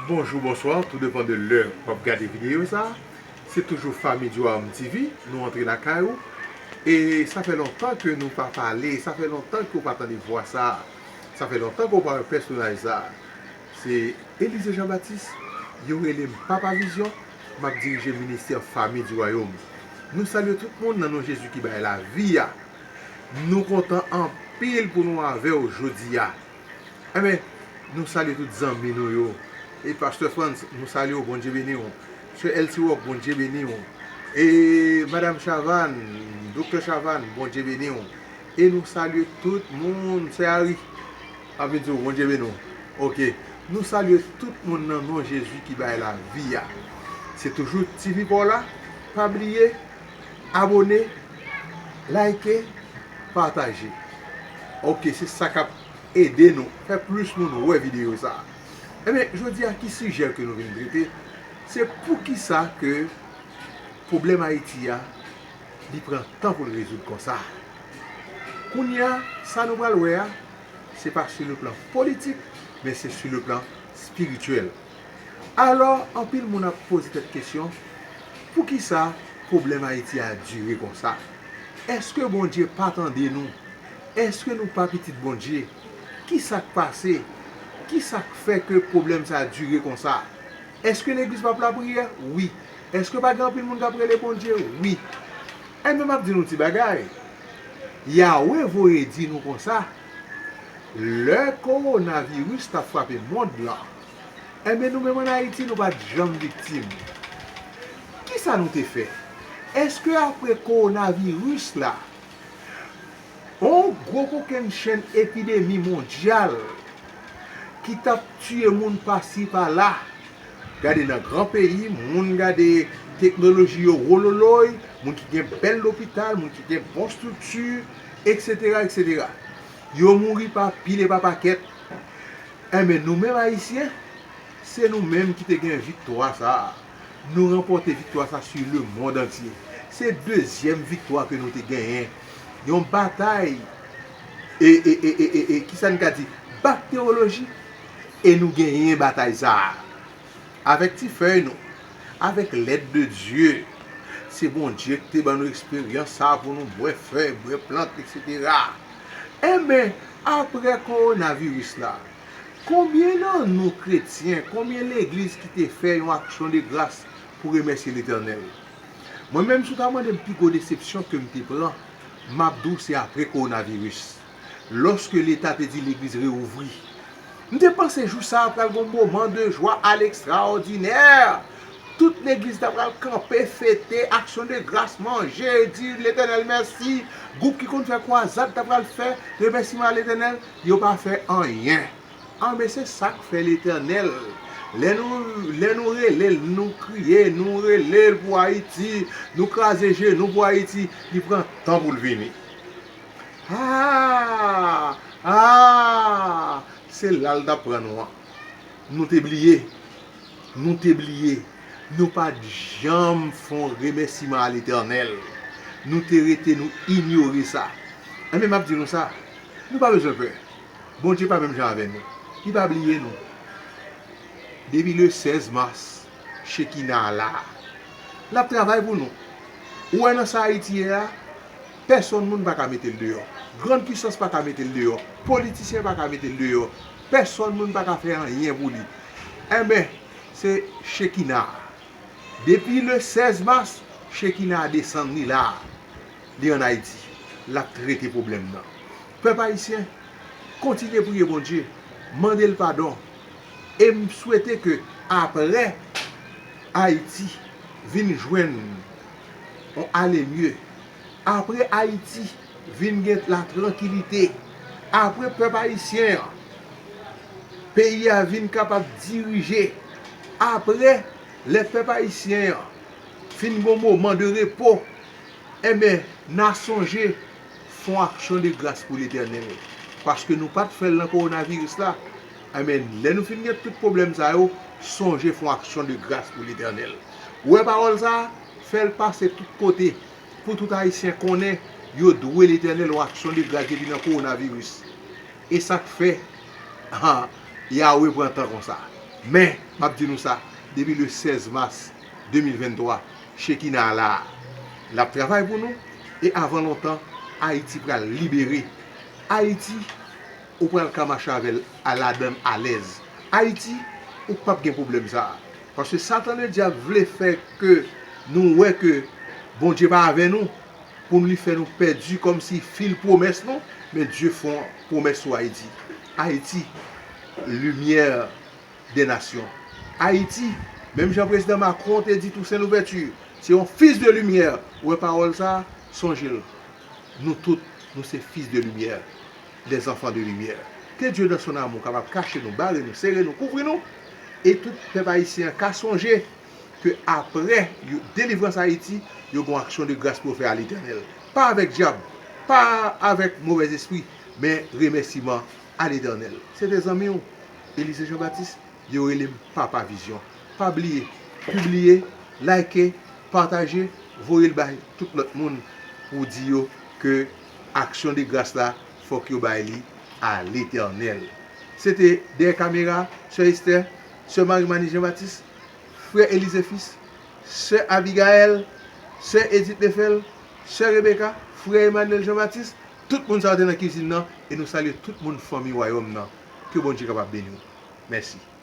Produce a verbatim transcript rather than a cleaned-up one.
Bonjou, bonswa, tou depan de lè w ap gade videyo sa. Se toujou Fanmi Durham T V, nou antre lakay ou. E sa fè lontan ke nou pa pale, sa fè lontan ke w pa tande vwa sa. Sa fè lontan ke w pa wè pèsonaj sa. Se Elysée Jean Baptiste, yo rele m Papa Vizyon, m ap dirije ministè Fanmi di Wayòm. Nou salye tout moun nan non Jezi ki bay lavi a. Nou kontan anpil pou nou avè w jodi a. Enben, nou salye tout zanmi nou yo. E Pastè Frantz, nou salye w, Bondye beni w. Sè Elsie Rock, Bondye beni w. E Madam Chavannes, Doktè Chavannes, Bondye beni w. E nou salye tout moun, Sè Harry. Anvi di w, Bondye beni w. Oke. Nou salye tout moun nan non Jezi ki bay lavi a. Se toujou T V pa w la. Pa bliye, abòne, like, pataje. Oke, se sa k ap ede nou fè plis moun wè videyo sa. Enben, jodi a, ki sijè ke nou vin trete? Se poukisa ke pwoblèm Ayiti a, li pran tan pou l rezoud konsa. Kounye a, sa nou pral wè a, se pa sou le plan politik, men se sou le plan espirityèl. Alò, anpil moun ap poze tèt kesyon, poukisa pwoblèm Ayiti a dire konsa? Èske Bondye pa tande nou? Èske nou pa pitit Bondye? Ki sa k pase? Ki sa k fè ke pwoblèm sa a dire konsa? Èske legliz p ap lapriyè? Wi. Èske pa gen anpil moun k ap rele Bondye? Wi. Enben, m ap di nou ti bagay. Yawe voye di nou konsa, lè kowonaviris t ap frape mond lan, enben, nou menm ann Ayiti, nou pa t janm viktim. Ki sa nou te fè? Èske apre kowonaviris la, yon gwo kokennchenn epidemi mondyal ki t ap tiye moun pasi pala, gade nan gran peyi, moun gade teknoloji yo wololoy, moun ki gen bèl lopital, moun ki gen bon estrikti, etsetera, etsetera. Yo mouri pa pil e pa pakèt. Enben, nou menm Ayisyen, se nou menm ki te gen viktwa sa a. Nou ranpòte viktwa sa sou le mond antye. Se dezyèm viktwa ke nou te genyen. Yon batay, e, e, e, e, e, e, kisa n ka di? Bakteriyoloji, e nou genyen batay sa a. Avèk ti fèy nou, avèk lèd de Dye. Se Bondye ki te ban nou eksperyans sa a pou nou bwè fèy, bwè plant, etsetera. Enben, apre kowonaviris la, konbyen nan nou kretyen, konbyen legliz ki te fè yon aksyon de gras pou remèsye Letènèl? Mwen menm, si w ta mande m pi gwo desepsyon ke m te pran, m ap di w se apre kowonaviris. Lòske Leta te di legliz reouvri, m te panse jou sa a pral gon moman de jwa a lekstraòdinè. Tout legliz ta pral kanpe, fete, aksyon de gras, manje, di Letènèl mèsi. Gwoup ki konn fè kwazad ta pral fè remèsiman a Letènèl. Yo pa fè anyen. Anben, se sa k fè Letènèl, lè nou, lè nou rele l, nou kriye, nou rele l pou Ayiti, nou kraze je nou pou Ayiti, li pran tan pou l vini. Ah! Ah! Se la l t ap pran nou an. Nou te bliye. Nou te bliye. Nou pa t janm fè yon remèsiman a Letènèl. Nou te rete, nou inyore sa. Enben, m ap di nou sa. Nou pa bezwen pè. Bondye pa menm jan avè nou. Li pa bliye nou. Depi le sèz mas, Chekina a la. L ap travay pou nou. Ou wè nan sa Ayiti ye a, pèsonn moun pa ka mete l deyò. Grann pisans pa ka mete l deyò. Politisyen pa ka mete l deyò. Pèsonn moun pa ka fè anyen pou li. Enben, se Chekina a. Depi le sèz mas, Chekina a desann, li la. Li ann Ayiti. L ap trete pwoblèm nan. Pèp ayisyen, kontinye priye Bondye, mande l padon. E m swete ke apre Ayiti vin jwenn yon ale mye, apre Ayiti vin gen latrankilite, apre pèp ayisyen an, peyi a vin kapab dirije, apre lè pèp ayisyen an fin gon moman de repo, enben, n a sonje fè yon aksyon de gras pou Letènèl. Paske nou pa t fè l nan kowonaviris la. Enben, lè nou fin gen tout pwoblèm sa yo, sonje fè yon aksyon de gras pou Letènèl. Ou wè pawòl sa a? Fè l pase tout kote, pou tout Ayisyen konnen yo dwe Letènèl yon aksyon de gras depi nan kowonaviris. E sa k fè, ha, Yawe pran tan konsa. Men, m ap di nou sa, depi le sèz mas de mil venntwa, Chekina a la a. L ap travay pou nou, e avan lontan, Ayiti pral libere. Ayiti, ou pral ka mache avè l a ladan l alèz. Ayiti, ou p ap gen pwoblèm sa a. Paske Satan Ledyab vle fè ke nou wè ke Bondye pa avè nou, pou li fè nou pèdi kòmsi fil pwomès nou, men Dye fè yon pwomès sou Ayiti. Ayiti, limyè dè nasyon. Ayiti, menm jan prezidan Macron te di Toussaint Louverture, se yon fils de lumière. Ou wè pawòl sa a, sonje l. Nou tout, nou se fils de lumière, les enfants de lumière. Ke Dye dans son amour kapab kache nou, bare nou, sere nou, kouvri nou, e tout pèp ayisyen an ka sonje ke apre yo, delivrans Ayiti, yo gen yon aksyon de gras pou yo fè a Letènèl. Pa avèk dyab, pa avèk movèzespri, men remèsiman a Letènèl. Se te zanmi w, Elize Jean Baptiste, yo rele m Papa Vizyon. Pa bliye, pibliye, like, pataje, voye l bay tout lòt moun pou di yo ke aksyon de gras la, fòk yo bay li a Letènèl. Se te dèyè kamera, sè Esther, sè Marie Manie Jean Baptiste, frè Elize Fils, sè Abigaël, sè Edith Lefèl, sè Rebecca, frè Emmanuel Jean Baptiste, tout moun sa yo te nan kizin nan, e nou salye tout moun fanmi Wayòm nan. Ke Bondye kapab beni w. Mèsi.